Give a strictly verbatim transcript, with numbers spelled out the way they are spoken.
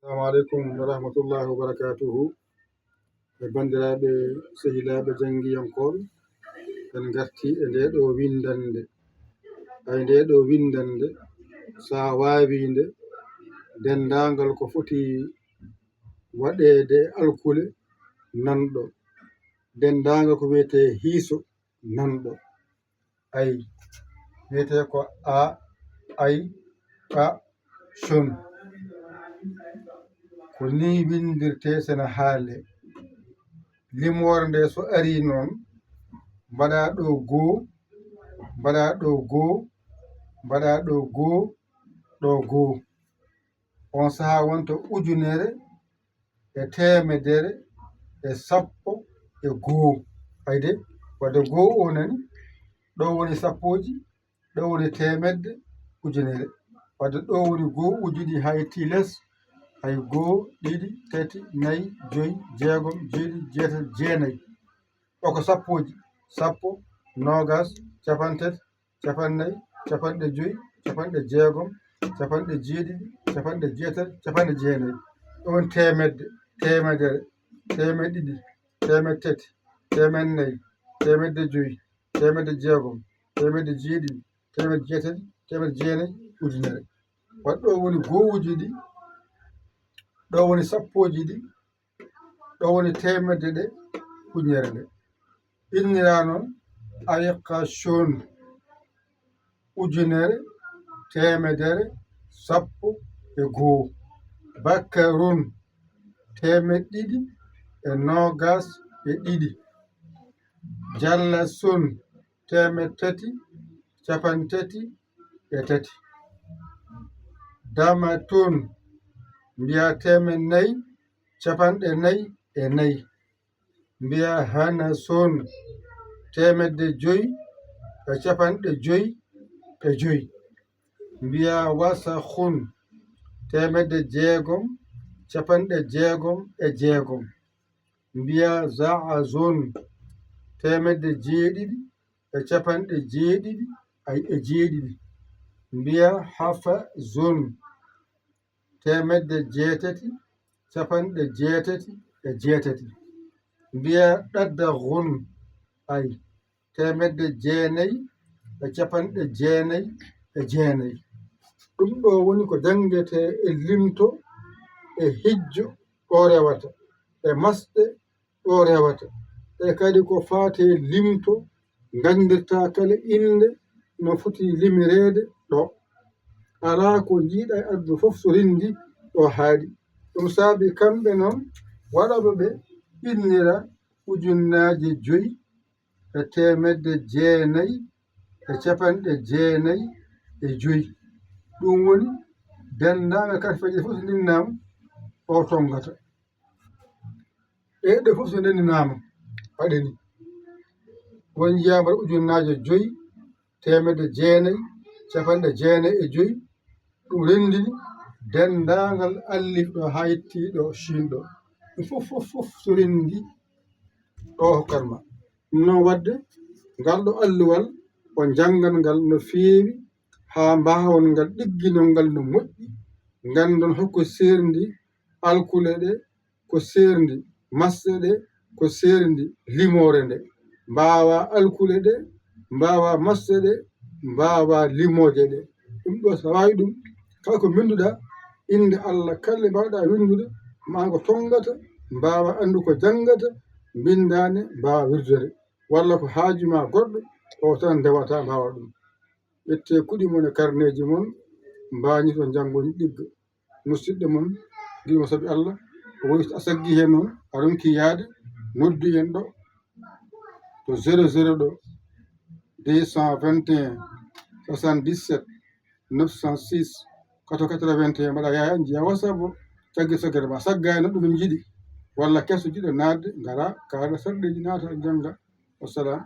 Assalamu aleykum wa rahmatullahi wa barakatuhu. E banndiraaɓe, sehilaaɓe janngiyankooɓe, en ngartii e ndee ɗoo winndannde. Ay, ndee ɗoo winndannde, so a waawii nde, denndaangal ko foti waɗeede e alkule nanɗo. Denndaangal ko wiyetee hiiso nanɗo. Ay, wiyetee ko a, ay, a, shun. Ko nii winndirtee sena haalee. Limoore nde so arii noon, mbaɗa ɗo goo, mbaɗa ɗo goo, mbaɗa ɗo goo, ɗo goo. On sahaa wonta ujunere e teemedere e sappo e goo. Ayde, wadde goo o nani, ɗo woni sappooji, ɗo woni teemedde, ujunere. Wadde ɗo woni goo, uji ɗiɗi, hay tiles, hay goo, ɗiɗi, tati, nayi, joyi, jeegom, jeeɗiɗi, jeetati, jeenayi. O ko sappooji, sappo, noogas, capantati, capannayi, capanɗe joyi, capanɗe jeegom, capanɗe jeeɗiɗi, capanɗe jeetati, capanɗe jeenayi. Ɗon teemedde, teemedere, teemeɗɗe ɗiɗi, teemeɗɗe tati, teemeɗɗe nayi, teemeɗɗe joyi, teemeɗɗe jeegom, teemeɗɗe jeeɗiɗi, teemeɗɗe jeetati, teemeɗɗe jeenayi, ujunere. Waɗ ɗo woni goo, uji ɗiɗi, ɗo woni sappooji ɗiɗi, ɗo woni teemedde ɗe, ujunere nde. Innira noon, ay, qashun, ujunere, teemedere, sappo e goo. Bakarun, teemeɗɗe ɗiɗi e noogas e ɗiɗi. Jallasun, teemeɗɗe tati, capantati e tati. Damatun, mbiya teemeɗɗe nayi, capanɗe nayi e nayi. Mbiya hanasun, teemedde joyi e capanɗe joyi e joyi. Mbiya wasahun, teemedde jeegom, capanɗe jeegom e jeegom. Mbiya za'azun, teemedde jeeɗiɗi e capanɗe jeeɗiɗi e jeeɗiɗi. Mbiya hafazun, teemedde jeetati, capanɗe jeetati e jeetati. Mbiya ɗaddaxun, ay, teemedde jeenayi e capanɗe jeenayi e jeenayi. Ɗum ɗo woni ko janngetee e limto e hijjo ɗo rewata, e masɗe ɗo rewata. E kadi ko faati e limto, nganndirta kala innde no foti limireede ɗo. Alaa ko njiiɗa e aduna fof so renndi ɗo haaɗi. Ɗum saabi kamɓe noon waɗooɓe ɓe innira ujunnaaje joyi e teemedde jeenayi e capanɗe jeenayi e joyi. Ɗum woni denndaangal karfeeje fof so ndinnaama o tonngata. Ɗe ɗe fof so ndenninaama waɗi ni. Won njiyaama ujunnaaje joyi, teemedde jeenayi, capanɗe jeenayi e joyi. Ɗum renndini denndaangal allif ɗo haa yetti ɗo Chine ɗo. Ɗum fof, fof, fof so renndi ɗo hokkat ma. Ɗum noon waɗde ngal ɗo alluwal o janngan ngal no feewi haa mbaawan ngal ɗigginol ngal no moƴƴi. Nganndon hokko seerndi alkule ɗe ko seerndi masɗe ɗe, ko seerndi limoore nde. Mbaawa alkule ɗe, mbaawa masɗe ɗe, mbaawa limooje ɗe. Ɗum ɗo so a waawi ɗum, kala ko mbinnduɗaa, innde Allah kala nde mbaawɗaa winndude, ma ko tonngata, mbaawa anndu ko janngata, mbinndaane, mbaawa wirdere. Walla ko haaju ma goɗɗo, o tan ndewata mbaawa ɗum. Ƴettee kuɗi mon e karneeji mon, mbañiton njanngoni ɗigga. Musidɗo mon, giɗo mo sabi Allah, o woy a saggi heen noon, a ronki yaade, noddu en ɗo, to zéro zéro ɗo, deux cent vingt et un, soixante-dix-sept, neuf cent six, quatre-vingts, quatre-vingt et un, mbaɗa yaaya, njiya WhatsApp o, caggi saggere ma, sagga e noon ɗum en njiɗi, walla keso jiɗo naatde, ngara, kaala sarɗeeji, naata, jannga. Wassalam.